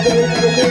देबै।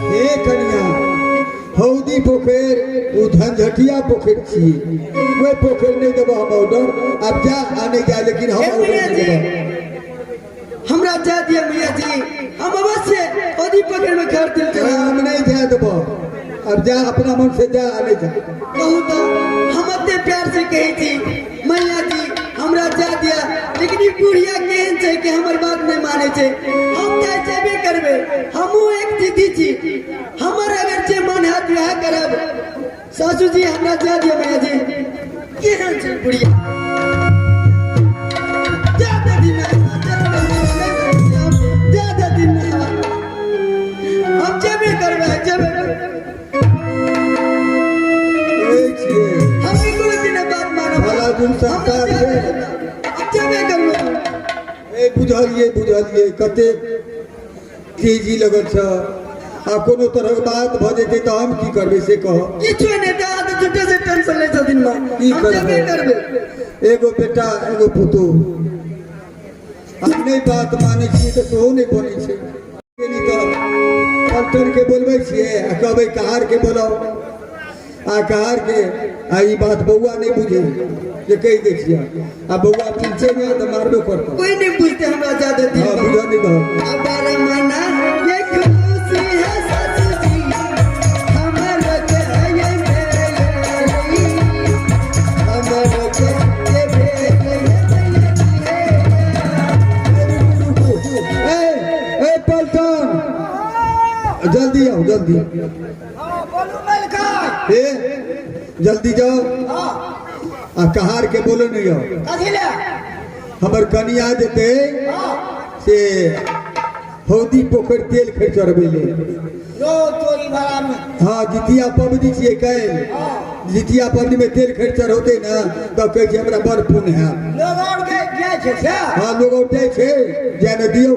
हे कनिया, हौदी पोखरि ओ झंझटिया पोखरि छी, ओहि पोखरि नहि देबो हम ऑर्डर। आब जा आ नहि जा, लेकिन हम हे ऑर्डर मैया नहि जी, देबो। हमरा जा दिया मैया जी, हम अवश्य ओदी पकड़ में कर दिल अरे हम नहीं जाए देबो, अब जा अपना मन से जा आ नहीं जा। कहू तो हम अते प्यार से कही थी मैया जी हमरा जा दिया, लेकिन ई बुढ़िया केहन छै कि हमर बात नहीं माने छै। हम तऽ जेबे करबै, हमहूँ एक जिद्दी छी, हमर अगर जे मन हैत वएह करब। सासू जी हमरा जा दिया मैया जी, केहन छै बुढ़िया। जा दे दी ना, जा दे दी ना, जा दे दी ना, हम जेबे करबै, जेबे करबै। ए छियै। हम एको दिन बात मानब। भला दिन संसार छै। हम जेबे करबै। ए बुझलियै, बुझलियै कते तेजी लगल छ। आ कोनो तरहक बात भऽ जेतै तऽ हम की करबै से कह। किछु नहि तऽ अहाँ तऽ झूठे से टेंशन लै छथिन माँ। की हम जेबे करबै? करबै। एगो बेटा एगो पुतोहु, आ नहि बात मानै छियै तऽ सेहो नहि बनै छै। नहि तऽ पलटन के बोलबै छियै आ कहबै कहार के बोलाउ आ कहार के, आ ई बात बौआ नहि बुझे जे कहि दै छियै, आ बौआ पूछे नहि तऽ मारबो करतौ। कोई नहीं पूछते हमरा ज्यादा दिन। हँ बुझल नहि दहक। अबर मना ये खुशी है सासू जी, हमर के ये भेलै, हमर के ये भेलै मैया जी हे। ए ए पलटन, जल्दी आओ जल्दी। बोलू मलका। ए जल्दी जाओ आ कहार के बोलो नहीं आओ। कथी ले? हमर कनिया जेतै से हौदी पोखरि तेल खै चढ़बै ले। लो चोरी भरा में। हाँ जितिया पबनी छियै काल्हि, जितिया पबनी में तेल खै चढ़ौतै ने तब कहै छै हमरा बड़ पुण्य हैत। लोग और के जाइ छै से? हाँ लोग और जाइ छै, जाय ने दियौ,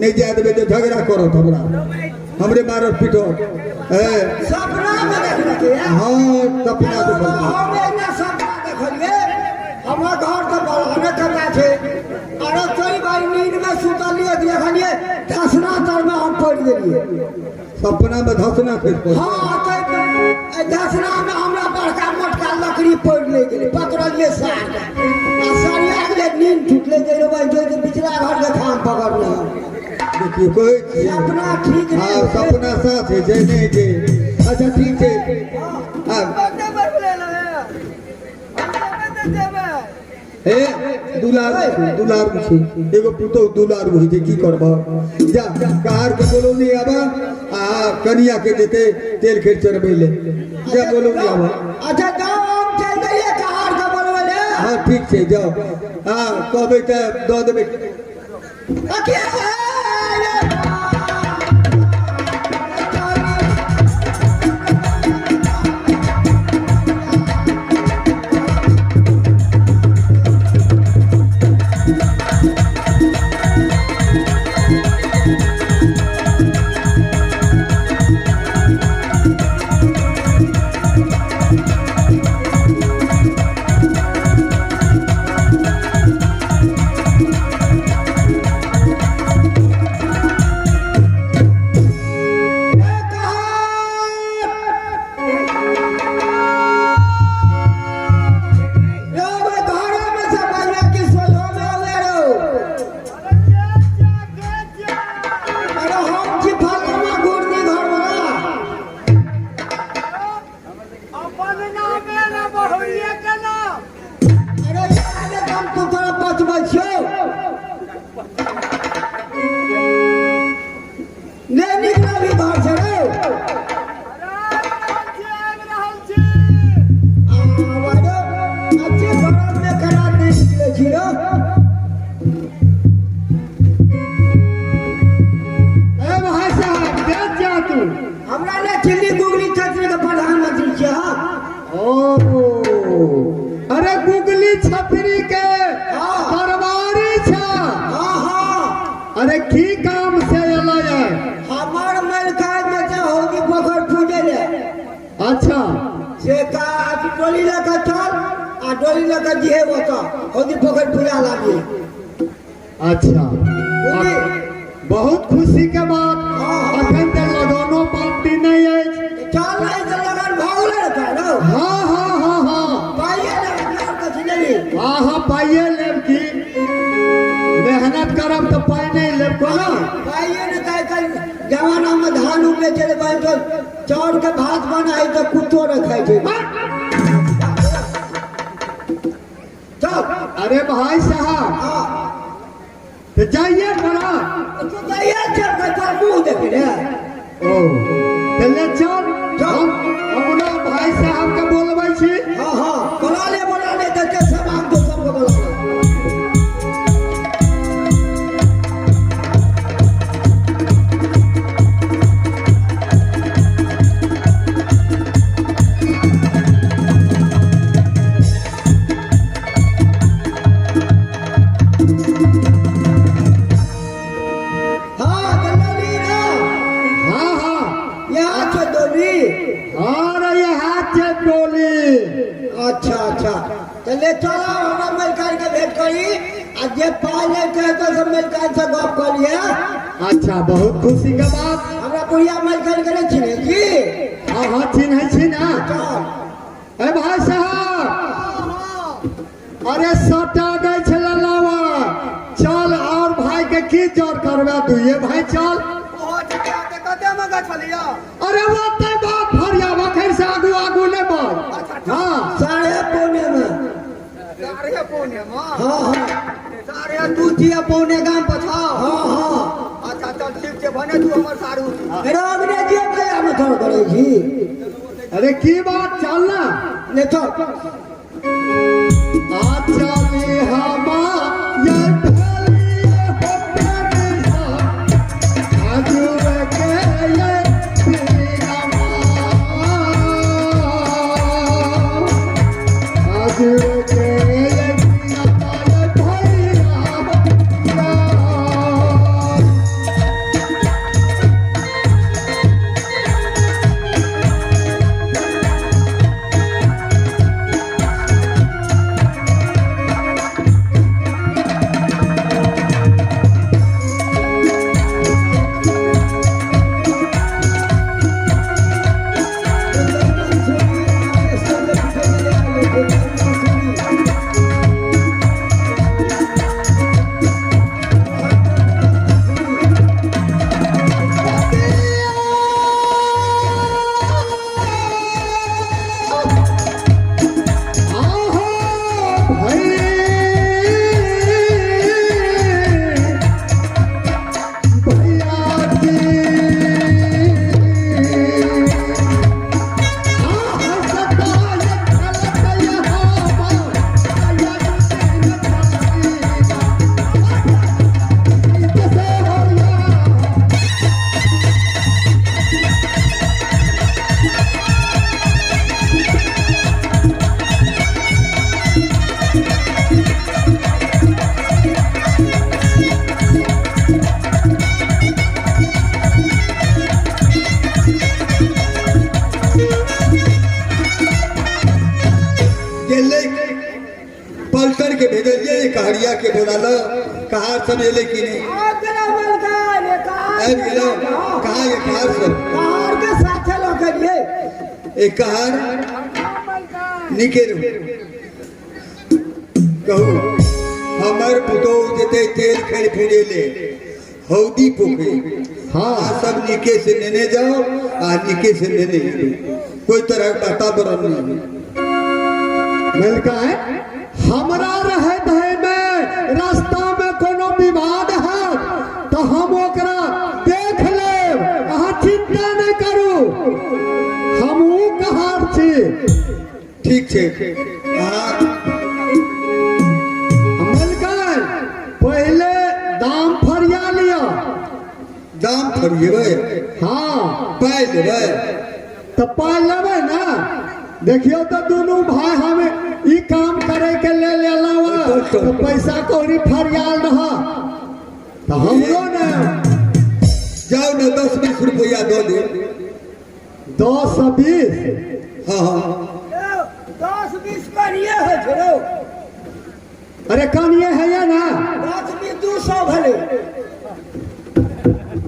नहि जाय देबै तऽ झगड़ा करत, हमरा हमरे मारत पीटत। ए सपना में देखलकै। हाँ सपना देखलकै। हम एकटा सपना देखलियै, हमर घर तऽ बड़हने कमरा छै, आरो चोरी भाई नींद में सुतलियै, देखलियै धसना तर में हम पड़ि गेलियै। सपना में धसना खसि पड़ल? हाँ, तऽ धसना में हमरा बड़का मोटका लकड़ी पड़ि नहि गेलै, पकड़लियै सार के आ सरिया गेलै, नींद टूटलै, गेलै भाई जो बिचला घर के थाम पकड़ने हम। देखियौ कहै छियै सपना ठीक नहि हाँ होइ छै। सपना साथ होइ छै नहि होइ छै। अच्छा ठीक छै। आब हे दुलारू छै, दुलारू छै, एगो पुतोहु दुलारू होइ छै, की करबह। जा कहार के बोलो नहीं आबा आ कनिया के जेतै तेल खेत चढ़बै ले, जा बोलो नहीं आबा। अच्छा जाओ, हम चलि गेलियै कहार के बोलबै ले। हाँ ठीक छै जाओ, हाँ कहबै तऽ दऽ देबै। बिजली छपरी के हाँ। दरबारी छ। हाँ हाँ। अरे की काम से एलै है? हमार मलकाय में जा होगी पोखर पूजे ले। अच्छा। से का अथी डोली लऽ चल आ डोली लऽ जिहे ओतऽ हौदी पोखर पूजा लागी। अच्छा। बुझली? बहुत खुशी के बात। हाँ। अखन तऽ लगनो पार्टी नहीं अछि। चल नहीं तऽ लगन भऽ गेलै ने तोरा रौ। हाँ हाँ हाँ हाँ। पाइए लेबै आओर कथी लेबही? हाँ हाँ पाइए लेब की, मेहनत करब तऽ पाइ नहीं लेब कोना? पाइए ने तऽ आइ काल्हि जमानामे धान उपजै छै तऽ तो चाउर के भात बनाइ तऽ कुत्तो नहि खाइ छै। चल। अरे भाई साहब। हाँ। तो जाइए बड़ा। तू जाइए चल के तोर मुँह देख रे। ओ तो ले चल। हम अपना भाई साहब के बोलबै छी। हाँ हाँ बोला ले बोला ले तऽ के सामान तो सबके बोला ले। हाँ तो लेली ना। हाँ हाँ। यहाँ छै डोली। और ये हाथ छै डोली। अच्छा अच्छा तो ले चलो हमरा मलकान के भेंट करी आ जे पाइ लेके हेतै से मलकान से गप कऽ लिअ। अच्छा बहुत खुशी के बात। हमरा बुढ़िया मलकान के नहि चिन्है छी? हाँ हाँ चिन्है छी ना। चल। ए भाई साहब। अरे सटा गई छला लावा। चल और भाई के की जोर करबे तू ये भाई चल। अरे वो ते बाप फरिया बखर से आगू आगू नहीं बढ़। हाँ। 4:45 में। 4:45 में? हाँ हाँ। 2:45 गाम पछाओ। हाँ हाँ। अच्छा चल ठीक छै भने तू हमर सारू। अरे अंग्रेजी भैया में थोड़ा करै छी। अरे की बात चल ना। ले चल। आ चली हवा ये भली हो प्रेम आजुए के ये पीरमा आजुए के ये पीरमा ये भैया। आहो भाई भैया जी। आहो सदा ये खलक यहाँ पर, आया जैसे हो या। गेलै पलटन के भेजलियै कहरिया के बोलाल कहार सब एलै कि नहि? आबि गेलौ। कहाँ ये कहार सब? कहार के साथे लऽ के एलियै। एक कहार निके रहू। कहू हमर पुतोहु जेतै तेल खैर पूजे ले हौदी पोखरि। हाँ। आ सब नीके से नेने जाओ आ नीके से नेने एबै, कोई तरह के वातावरण नहीं। मिलका है हमरा रहे धय में रास्ता में कोनो विवाद है तो हम ओकरा देख लेब, अहाँ चिंता नहीं करू, हम ऊ कहार छी। ठीक छै। अहाँ मलकान पहले दाम फरिया लिअ। दाम फरिएबै? हाँ। पाइ लेबै? तऽ पाइ लेबै ना। देखियौ तऽ दुनू भाई हम ई काम करे के लेल पलटन। तो पैसा कौड़ी फरियाल रहा तो हमरो ने जाओ ने 10-20 रुपया दो दे। 10 20। हाँ हाँ 10-20 करिए है छोड़ो। अरे कनिए है या ना? 10-20 200 भले।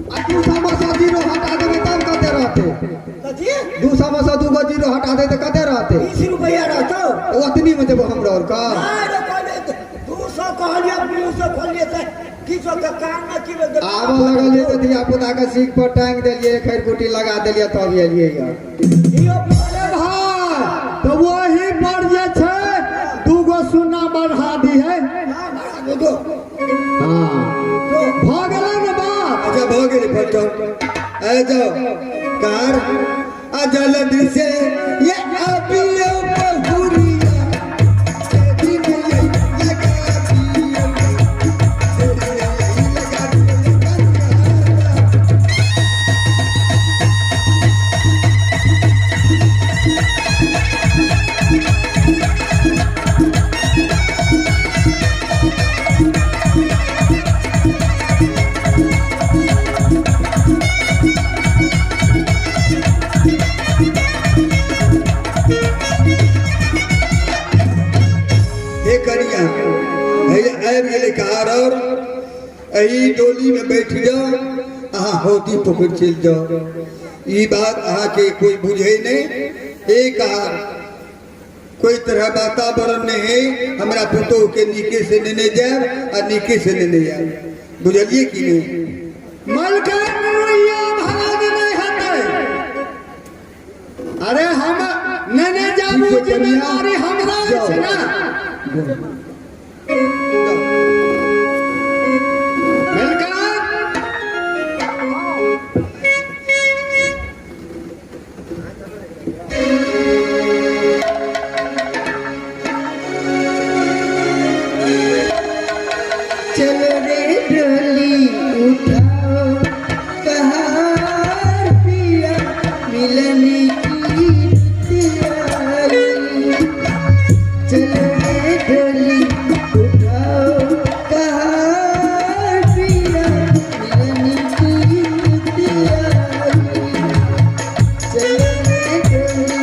आ 200 में से 0 हटा देबै तब कते रहते? कथी? 200 में से 2 गो 0 हटा दे तो कते रहते? 20 रुपया रहतो। तो ओतनी में देबो हमरा और का? नहीं रे, कहलिए 200 कहलिए, 200 खोलिए से किछो के कान में की बेल आबऽ लगलिए तऽ धिया पुता के सीख पर टांगि देलिए, खैरकुटी लगा देलिए तब एलिए यार। इहो अरे भाई तो वही पर जे छै 2 गो सुन्ना बढ़ा दी है। हां बढ़ा दो दो। हां भऽ गेलै ने बात? अच्छा भऽ गेलै पलटन। आ जाओ कार आ जल्दी से ये अबियो बहुरिया दिन ये लगा दियो लगा दियो। हे कनिया हे आबि गेलै कार और एहि डोली में बैठ जाओ, अहाँ हौदी पोखरि चलि जाओ। ई बात अहाँके कोई बुझे नहीं। एक कार कोई तरह वातावरण नहीं है, हमरा पुतोह के नीके से नेने जायब आ नीके से नेने आयब। बुझलिए कि नहीं? मलकाइन रुइया भाग नहीं हेतै। अरे हम नेने जाबू, जिम्मेदारी हमरा अछि ना। मलकाइन चलो रे डोली उठाओ कहार पिया मिलन की तैयारी। चलो रे डोली उठाओ कहार पिया मिलन की तैयारी। चलो रे डोली।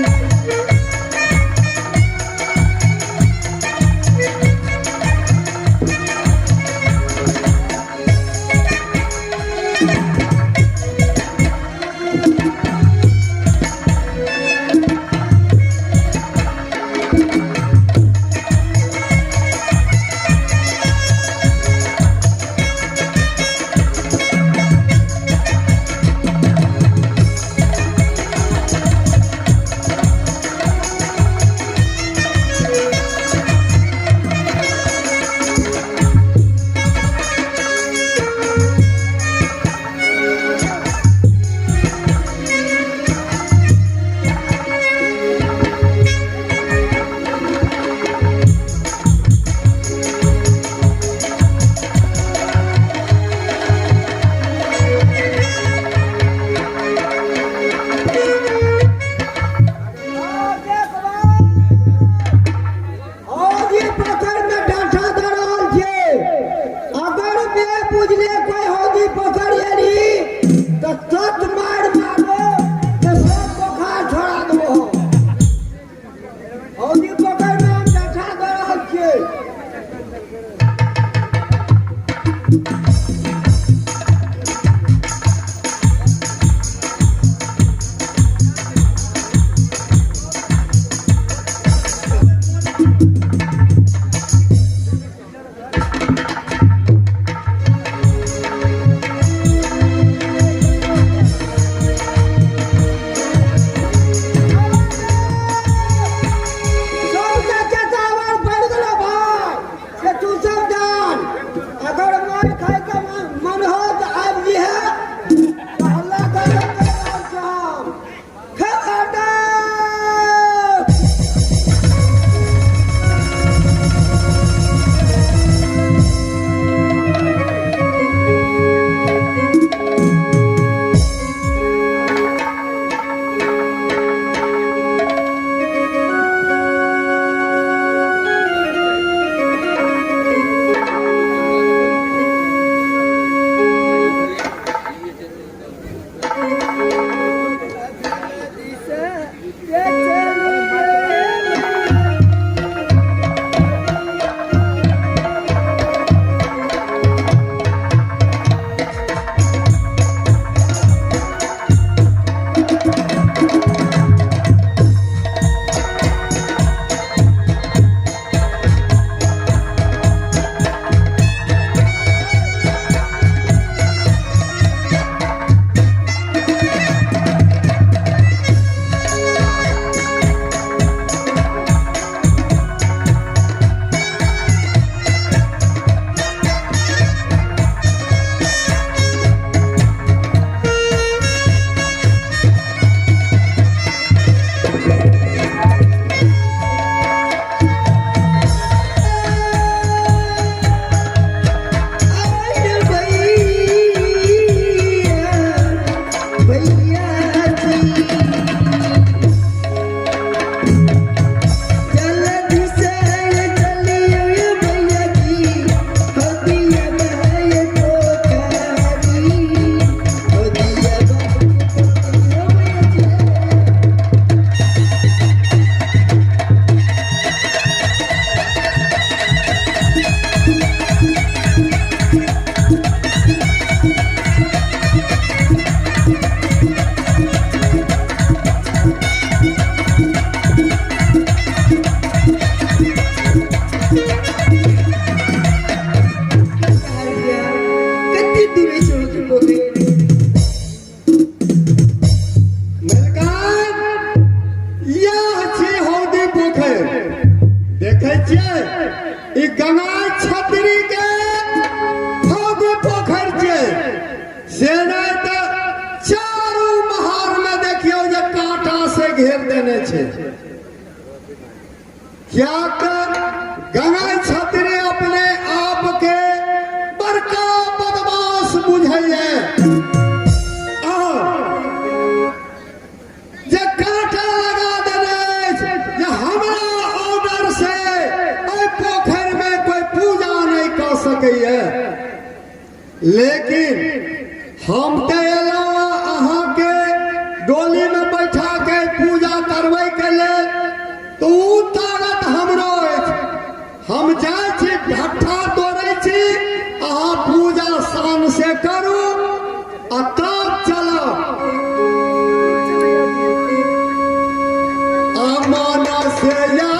क्या कर गंगा छत्री अपने आप के बड़का बदमाश बुझैये जे कांटा लगा देने अछि जे हमरा ऑर्डर से एहि पोखरि में कोई पूजा नहीं कऽ सकैए। लेकिन हम तऽ एलहुँ अहाँके डोली में बैठा के पूजा करबै के लेल, तऽ ओ ताकत हमरो अछि। हम जाइ छी ढट्ठा तोड़ै छी, अहाँ पूजा शान से करू आ तब चलब। अमन से या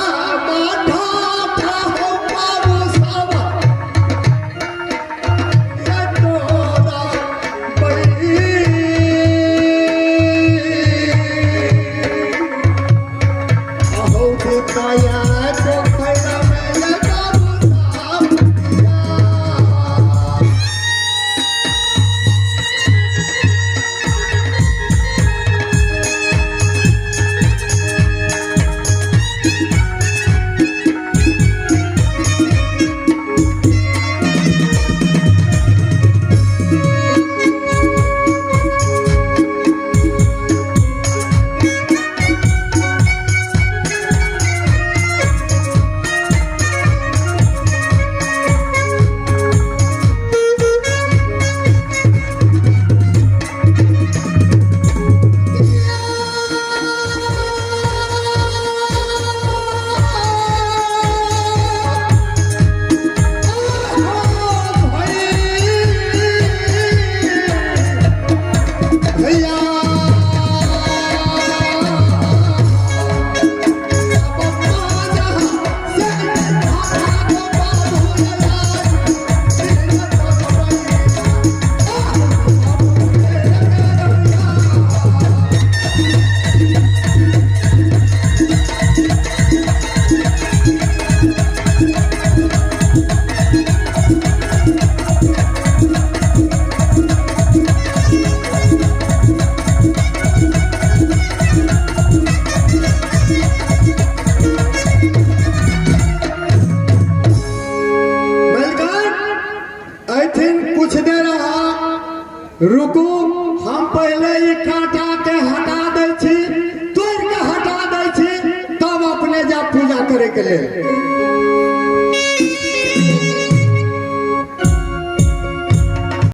ढाठा हो बाबू सब ये तोरा बई अहो दिखाया पोखरा में ये बाबू साहब दिया। कुछ देर अहाँ रुकू, हम पहले ई कांटा